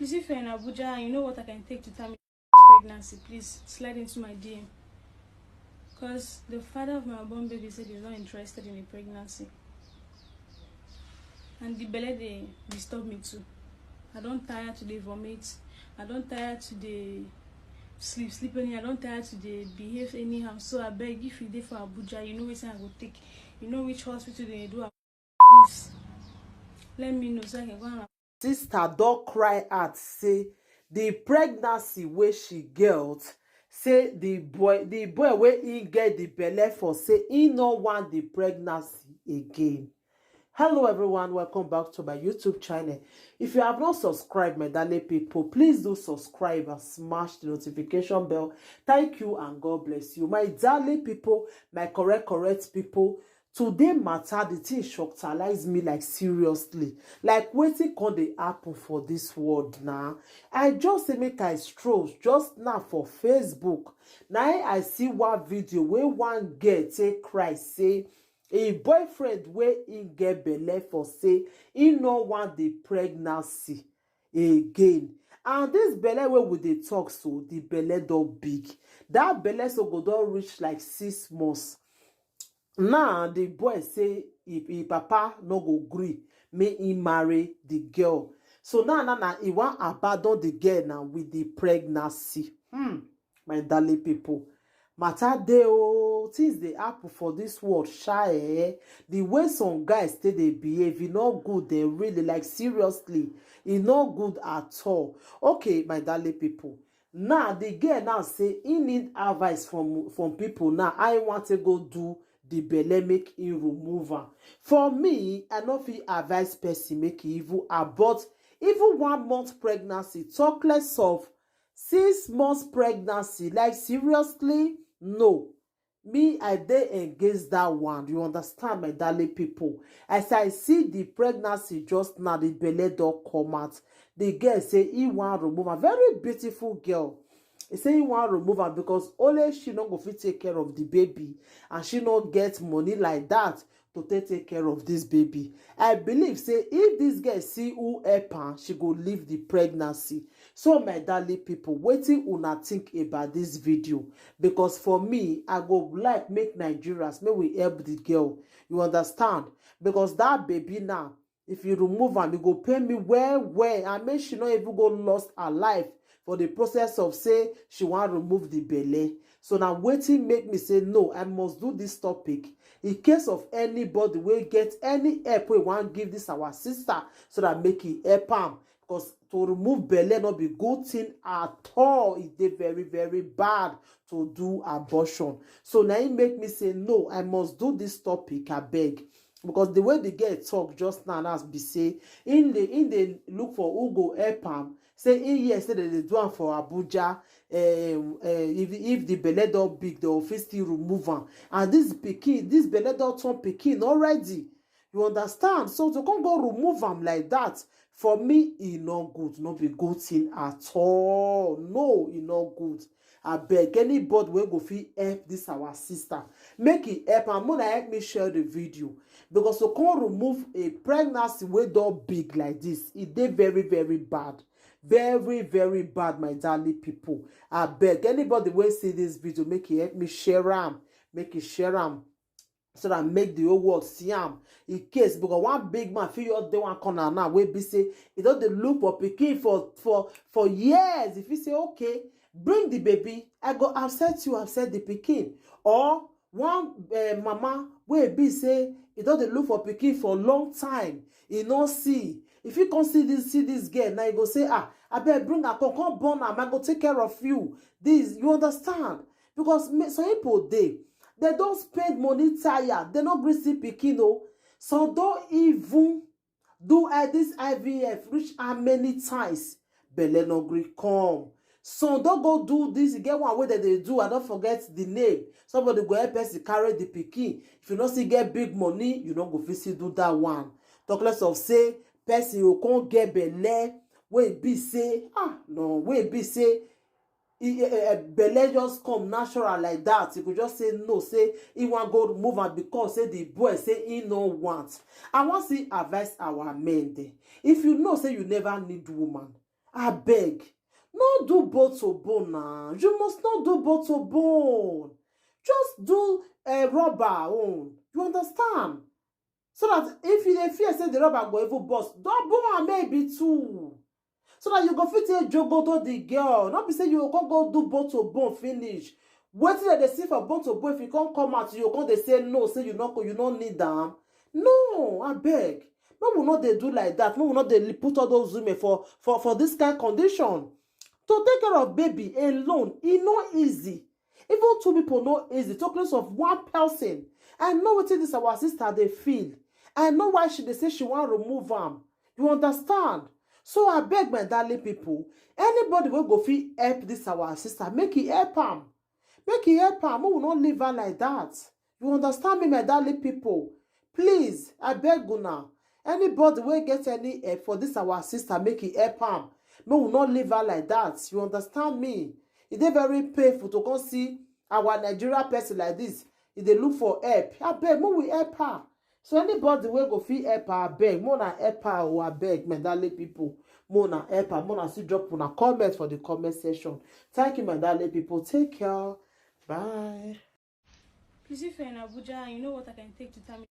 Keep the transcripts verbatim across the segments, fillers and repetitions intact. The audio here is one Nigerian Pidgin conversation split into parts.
Please, if you're in Abuja and you know what I can take to terminate pregnancy, please slide into my D M. Because the father of my unborn baby said he's not interested in a pregnancy. And the belly they disturb me too. I don't tire to dey vomit. I don't tire to dey sleep, sleep any. I don't tire to dey behave anyhow. So I beg, if you dey for Abuja, you know wetin I go take. You know which hospital they do. Please let me know so I can go and Sister don cry out say the pregnancy wey she get, say the boy the boy wey he get the belle for, say he no want the pregnancy again. Hello everyone, welcome back to my YouTube channel. If you have not subscribed, my darling people, please do subscribe and smash the notification bell. Thank you and God bless you. My darling people, my correct, correct people, today matter, the thing shocktalize me, like, seriously. Like, wetin come dey happen for this world now? I just say make I stroll just now for Facebook. Now I see one video where one girl take cry say a boyfriend wey he get belle for, say he no want the pregnancy again. And this belle wey we dey talk so, the belle don big. That belle so go don reach like six months. Now the boy say him papa no go gree make he marry the girl. So now, now, now he wan abandon the girl now with the pregnancy. Hmm, my darling people, matter dey o. Things dey happen for this world sha, eh. The way some guys take dey behave, e no good dem, really, like, seriously, e no good at all. Okay, my darling people, now the girl now say he need advice from from people. Now I want to go do the belle, make he remove am. For me, I no fit advise person make he even abort even one month pregnancy, talk less of six months pregnancy. Like, seriously, no. Me, I dey against that one. You understand, my darling people? As I see the pregnancy just now, the belle don come out. The girl say he wan remove am. Very beautiful girl. He say he wan remove am because only she no go fit take care of the baby, and she no get money like that to take take care of this baby. I believe say if this girl see who help am, she go leave the pregnancy. So, my darling people, wetin una think about this video? Because for me, I go like make Nigerians, make we help the girl. You understand? Because that baby now, if you remove am, e go pain me well well. And make she no even go lost her life for the process of say she wan remove the belle. So now wetin make me say no, I must do this topic. In case of anybody wey get any help wey wan give this our sister, so that make e help am. Because to remove belle no be good thing at all. E dey very, very bad to do abortion. So na im make me say no, I must do this topic, abeg. Because the way the girl talk just now, as be say im dey im dey look for who go help am. Say im hear say dem dey do am for Abuja. Um, uh, if if the belle don big, dem go fit still remove am. And this pikin, this belle don turn pikin already. You understand? So to come go remove am like that, for me, e no good, no be good thing at all. No, e no good. Abeg, anybody wey go fit help this our sister, make e help am. Una help me share the video, because to come remove a pregnancy wey don big like this, e dey very, very bad. Very, very bad, my darling people. Abeg, anybody wey see this video, make e help me share am. Make e share am so that make the whole world see am. In case, because one big man fit just dey one corner now wey be say e don dey look for pikin for for for years. If he say, "Okay, bring the baby, I go accept you, accept the pikin." Or one uh, mama wey be say e don dey look for pikin for long time, e no see. If you come see this see this girl now, you go say, "Ah, abeg, bring her, come come born am, I go take care of you." This, you understand? Because some people dey, they don spend money tire, they no gree see pikin o. Some don even do uh, this I V F reach how many times, belle no gree come. Some don go do this, e get one wey dem dey do, I don forget the name. Somebody go help person carry the pikin. If you no still get big money, you no go fit still do that one. Talk less of say person go come get belle wey be say, ah, no, wey be say e e e belle just come natural like that. You go just say no, say he wan go remove am because say the boy say he no want. I wan still advise our men dem. If you know say you never need woman, Abeg, no do bone to bone na. You must not do bone to bone. Just do a rubber own. You understand? So that if you dey fear say the rubber go even burst, double am maybe two. So that you go fit take jogodo the girl. Not be say you go go do bone to bone finish. Wetin dem dey see for bone to bone, if you come come out, you go come dey say no, say you no go, you no need am. No, abeg. No, we no dey do like that. No, we no dey put all those women for for for this kind condition. To take care of baby alone, e no easy. Even two people no easy. Talk less of one person. I know wetin this our sister dey feel. I know why she dey say she wan remove am. You understand? So abeg, my darling people, anybody wey go fit help this our sister, make e help am. Make e help am. Make we no leave her like that. You understand me, my darling people? Please, I beg una. Anybody wey get any help for this our sister, make e help am. Make we no leave her like that. You understand me? E dey very painful to come see our Nigeria person like this. E dey look for help. Abeg, make we help her. So anybody wey go fit help her, abeg, make una help her o, abeg, my darling people. Make una help her. Make una still drop una comment for the comment section. Thank you, my darling people. Take care. Bye. Please, if you're in Abuja and you know what I can take to terminate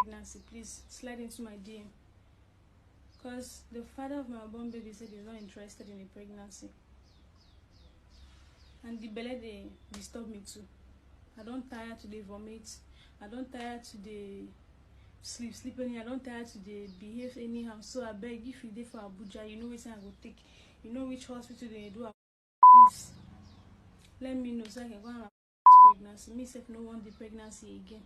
pregnancy, please slide into my D M. Because the father of my unborn baby said he's not interested in a pregnancy. And the belle dey disturb me too. I don tire to dey vomit. I don tire to dey sleep, sleep anyhow. I don tire to dey behave anyhow. So abeg, if you dey for Abuja, you know wetin I go take. You know which hospital dem dey do am. Please, let me know so I can go and pregnancy. Me sef no want the pregnancy again.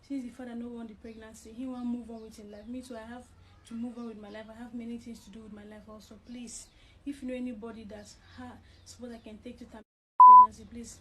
Since the father no want the pregnancy, he wan move on with him life. Me too, I have to move on with my life. I have many things to do with my life also. Please, if you know anybody that ha suppose I can take to term pregnancy, please.